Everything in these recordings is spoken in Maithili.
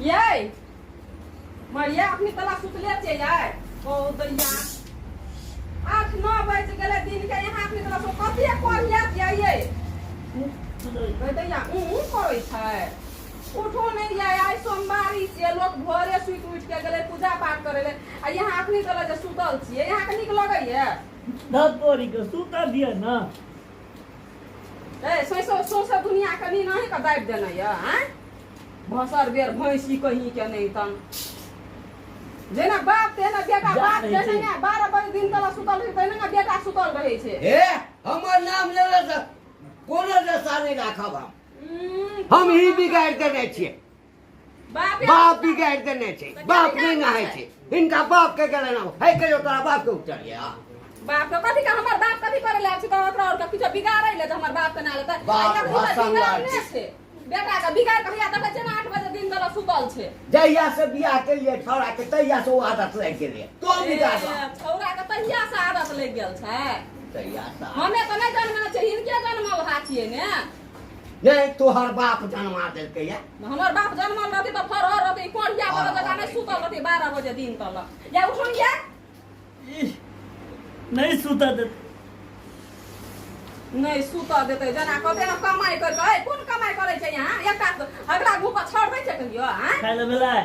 यै मरिया अखनी तला सुतले छियै यै ओ दैया 8-9 बजि गेलै दिन के यहाँ अखनी तला सो कथी कोरिया छियै यै दैया ऊ ऊ करै छै उठो नहि यै आइ सोमवारी छियै लोक भोरे सुति उठि के गेलै पूजा पाठ करै लए आ यहाँ अखनी तला जे सुतल छियै यहाँके नीक लगैया धत तोरी के सुतऽ दिअ ने ए सौंसे सौंसे दुनिया के नीन अहीं के दाबि देने यऽ आँय भसर बेर भैंसी कहीं के नहीं तन जेना बाप तेना बेटा जा बाप रहै जेना छै। ने 12 बजे दिन तला सुतल रहै तहिना ने बेटा सुतल रहै छै हे हमर नाम लेला से कोनो दशा नहि राखब हम हम ही बिगाड़ि देने छियै बाप बाप बिगाड़ि देने छै बाप नहि नहाय छै हिनका बाप के गेलै ना हे कहियो तोरा बाप के उतरिया बाप के कथी के हमर बाप कथी करे ले छै तऽ ओकरा और के किछो बिगाड़ै ले तऽ हमर बाप के ना लेतै बाप आइ तक भाषण बिगाड़ने लाल छै बेटा के बिगाड़ के हैया देखै छै ने 8 बजे दिन तक सुतल छै जहिया से बियाह केलियै छौड़ा के तहिया से ओ आदत लागि गेलै तो बिगाड़ ए, छौड़ा के तहिया से आदत लागि गेल छै तहिया से हमे तऽ नहि जनमने छियै हिनके जनमल हा छियै ने नहि तोहर बाप जनमा देलकै या हमर बाप जनमल रहती तऽ फरहर रहती कोढ़िया पर जकाँ नहि सुतल रहती 12 बजे दिन तक या उठू या इह, नहि सुतऽ देत नहि सुतऽ देतै जेना कहतै ने कमाइ कर कऽ कोन कमाइ करै छै यहाँ एकटा अगला मुँह पर छड़ दै छै कहियो आँय खाइ लए भेलै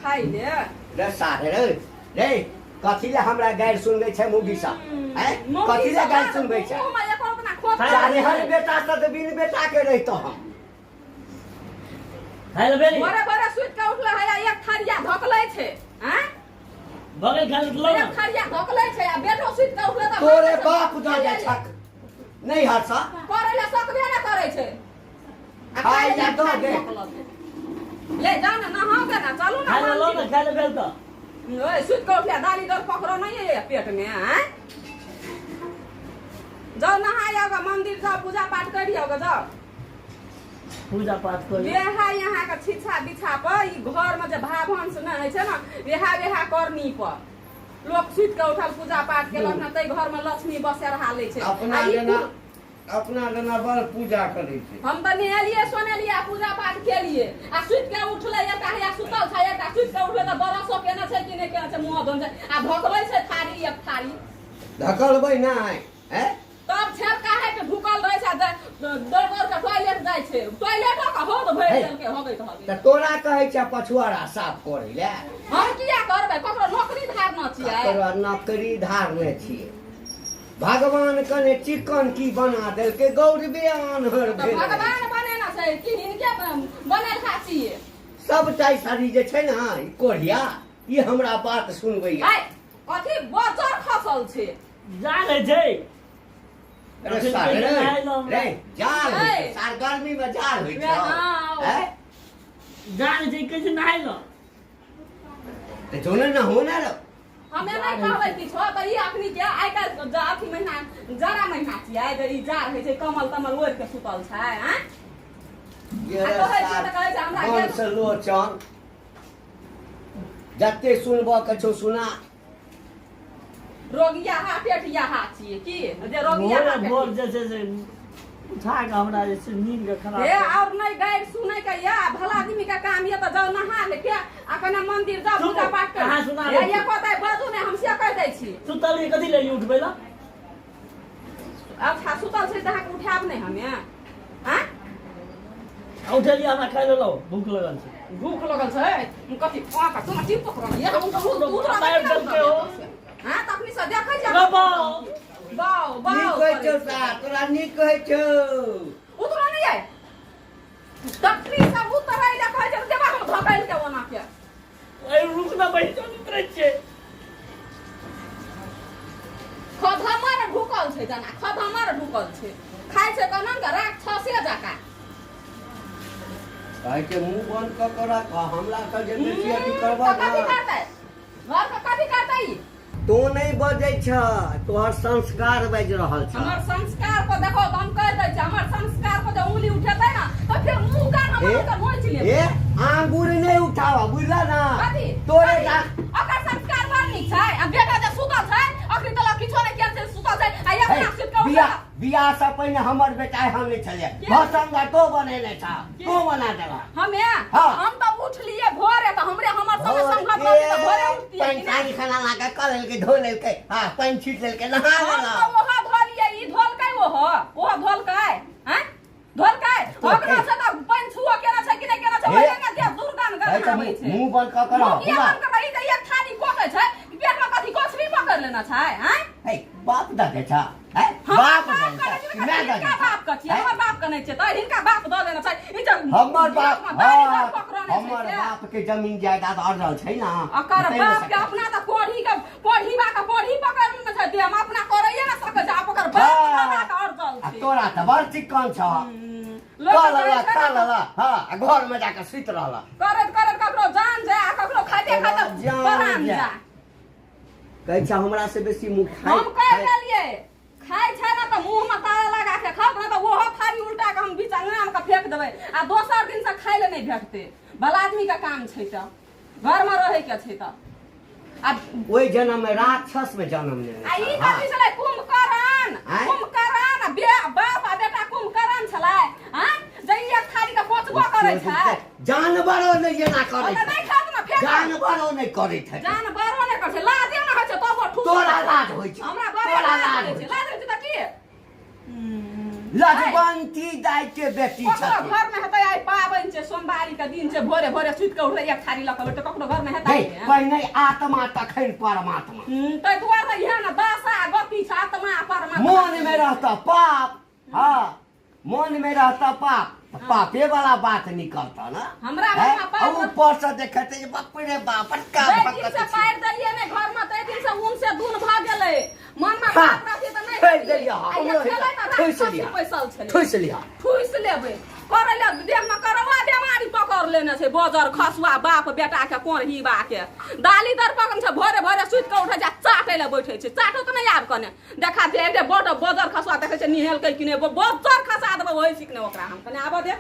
खाइ ले रे सारे रे रे कथी ले हमरा गारि सुनबै छै मौगी सब हैं कथी ले गारि सुनबै छै मुँहमे एको अपना खोप सारे हर बेटा से तऽ बिन बेटा के रहितो हम खाइ लए भेलै भोरे भोरे सुति कऽ उठलै है एक थारिया धकलै छै आँय बगल खाइ लए एक थारिया धकलै छै आ बेटो सुति कऽ उठलै तऽ तोरे बाप दऽ जा छक नहि हर्षा करै लए सकबे नहि करै छै आ खाइ खाइ लए लए दऽ दे। ले जाउ ने नहाउ के ने चलू ने खाइ लए लो ने खाइ लए भेल तऽ ओए सुति कऽ उठले दाली दर पकड़ो नहीं है पेट में आँय जाओ नहाय आओ मंदिर जाओ पूजा पाठ करियो जाओ पूजा पाठ करी वेहा यहाँ के छिछा बिछा पर ई घर में जे भावंश नहि होइ छै ने वेहा वेहा करनी पर लोक सुति कऽ उठल पूजा पाठ केलक ने ताहि घर में लक्ष्मी बसेरहा लै छै अपना आ ई जेना अपना जेना बड़ पूजा करै छै हम तऽ नहेलियै सोनेलियै आ पूजा पाठ केलियै आ सुति कऽ उठलै एकटा हैया सुतल छै एकटा सुति कऽ उठलै तऽ बरसो केने छै कि नहि केने छै मुँह धोने छै आ धोकबै छै थारी एक थारी धकलबै नहि हैं तब छेलका है के ढुकल रहै छै आ दौड़ दौड़ के टॉयलेट जाइ छै टॉयलेटो के हौद भरि हे। देलकै हगैत हगैत तऽ तोरा कहै छै पछुआरा साफ करै लए हम किया करबै ककरो नौकरी धारना छियै तोरा नौकरी धारने छियै भगवान कने चिकन की बना देलकै गौरबे आन्हर तऽ भेल भगवान बनेना छै कि हिनके बनेलका छियै सबटा ई शरीर जे छै ने ई कोढ़िया ई हमरा बात सुनबैया है कथी बजर खसल छै जान होइ छै अरे अखन सार कहिया रे नहाय लए हमरा। रे जाल होइ छै है। सार गर्मी में जाल होइ छै हाँ। हैं? जान होइ छै कैसे नहाय लए तऽ जो ने हो ने रो हमे नहि कहबै किछो तऽ ई अखनी के आइ काल्हि अथी महीना जाड़ा महीना छियै जे ई जाड़ होइ छै कमल तमल ओढ़ि के सुतल छै आँय ये आ कहै छियै तऽ कहै छै हमरा वंश लोचन जते सुनबऽ के छौ सुना रोगिया हा पेटिया हा छियै की जे रोगिया भोरे हा भोर जे छै से उठा कऽ हमरा जे छै नींद के खराब हे और नहीं गारि सुनै के या भला आदमी के काम ये तऽ जाओ नहा ले के आ कने मंदिर जाओ सुनू, पूजा पाठ कर अहाँ सुना हे दै छी। ये कहतै बाजू ने हम से कहि दै छी सुतल रहियै कथी लए उठबै लए अच्छा सुतल छै तऽ अहाँके उठायब नहि हमे आँय आ उठेलियै हमरा खाइ लए लाउ भूख लगल छै भूख लगल छै हम कथी आ का तुम चिप पकड़ ये हम तो उतरा मारि देलकै हो। हां त अपनी से देखै छै रे बाउ। बाउ बाउ नीक कहै छौ सार तोरा नीक कहै छौ उतरो नहीं आय तखनी सब उतरै ले कहै छै देबा हम धकैल के ओना के अरे रुक ना बहिन चल उतरै छियै खधमर ढुकल छै जना खधमर ढुकल छै खाइ छै केना के राक्षसे जकाँ कहै छै मुँह बंद कऽ के राख हमरा से जे बेसी अथी करबह तऽ कथी ने करतै घर के कथी करतै ई? तू नहि बजै छ तोहर संस्कार बाजि रहल छ हमर संस्कार पर देखो तऽ हम कहि दै छी हमर संस्कार पर जे उंगली उठेतै ने तऽ फेर मुँह कान हमर ए, ओकर नोचि लेबै ए आंगुर नहि उठाव बुझल ना कथी तोरे कथी? जा ओकर संस्कार बड़ नीक छै आ बेटा जे सुतल छै अखनी तलक किछो नहि केने छै सुतल छै आ हे, अपना सुति कऽ बियाह उठल बियाह से पहिने हमर बेटा एहन नहि छलै के? भसंगा तो बनेने छ के? तू बना देला हमे हाँ। हम तऽ उठलियै पैखाना ला के कऽ लेलकै, धो लेलकै, हँ, पानि छीट लेलकै, नहा हम लेलक। तऽ ओहो धोलियै, ई धोलकै, ओहो ओहो धोलकै, आँय धोलकै? तो ओकरा से तऽ पानि छुओ केना छै कि नहि केना छै? हे। ओहि रंगे देह दुर्गंध हे तऽ गन्हाबै छै। मुँह बंद कऽ कऽ रह, मुँह किया बुझला? बंद करबै? ई तऽ एक थारी कोसै छै, पेट मे कथी कोसरी पकड़ लेना छै, आँय? हे, बाप दऽ दै छ, हे? हमर बाप बाप दऽ दै करै छ छै कि माय दऽ दै हिनका छ? बाप के छियै? हे? हमर बाप के नहि छियै तऽ हिनका बाप दऽ देने छै ई जे हमर बाप दिमागमे दाढ़ी हँ, दर पकड़ने छै हमर से। बाप के जमीन जायदाद अड़ल छै ने, अकर ताहि मे बाप के सकै। अपना तऽ कोढ़ी के कोढ़ीबा के कोढ़ी पकड़ लेने छै देह मे, अपना करैये ने सकै छै, आब ओकर बाप हँ। दादा के अड़जल आ छै। तोरा तऽ बड़ चिक्कन छ। लोक खा कहै लेला, छै खा ने, लेला, हँ, आ घर में जाके सुति रहला। करैत करैत ककरो जान जाय आ ककरो खाइते तोरा खाइते जान परान जाय। जाय। कहै छ हमरा से बेसी मुँह खाइ। हम कहि देलियै, खाइ छै ने तऽ मुँह मे ताला लगा के खाउ, ने तऽ ओहो थारी उल्टा के हम बीच अंगना मे के फेंक देबै आ दोसर दिन से खाइ ले नहि भेटतै। भला आदमी के काम छै तऽ घर मे रहै के छै तऽ आ ओहि जन्म में राक्षस में जन्म लेने आ ई छल, हँ। कथी छलै? कुंभकर्ण। आँय? कुंभकर्ण आ बाप आ बेटा कुंभकर्ण छलै, आँय, जे ई एक थारी के पोचबो करै छै। जानवरो नहि एना करै ओतऽ छै। नहि खात ने फेंक। जानवरो नहि करै छै। जानवरो नहि करै छै, लाजे नहि होइ छै तबो ठूस। तोरा लाज होइ छै? हमरा बड़े तोरा लाज लाज होइ होइ छै। छै? लाज होइ छै तऽ की? लजवंती दाइ के बेटी ककरो छथिन। घर में हेतै आइ पाबनि छै, सोमवारी के दिन छै, भोरे भोरे सुति के उठलै, एक थारी लऽ के बैठतै? ककरो घर में हेतै? हे, पहिने आत्मा तखन परमात्मा। ताहि दुआरे तऽ इएह ने दशा गति छै आत्मा आ परमात्मा। मोन में रहता पाप, हाँ, मोन में रहता पाप तऽ पापे वाला बात निकलता ना। हमरा हैं? घरमे पाप आ ऊपर से देखते जे बाप रे बाप, बड़का जाहि दिन भगत से छी। पारि देलियै ने घर में, ताहि दिन से ऊन से दून भऽ गेलै। मन में हाँ, पाप रहतै तऽ नहि ठोकि हेतियै। देलियै, आ हमरो ई छलै तऽ ठोसि राक्षसी लिअ। पैसल छलै। ठुसि लिअ। ठुसि लेबै करै ले, देह में करवा बेमारी पकड़ लेने छै बजर खसुआ बाप बेटा के कोढ़ीबा के। दाली दर पकड़ छै, भोरे भोरे सुति कऽ उठै छै आ चाटै लए बैठै छै। चाटो तऽ नहि आब कने देखा दे। एते बड़ बजर खसुआ देखै छै, निहेलकै कि नहि, बजर खसा देबै ओहि सीखने ओकरा। हम कने आबऽ दे।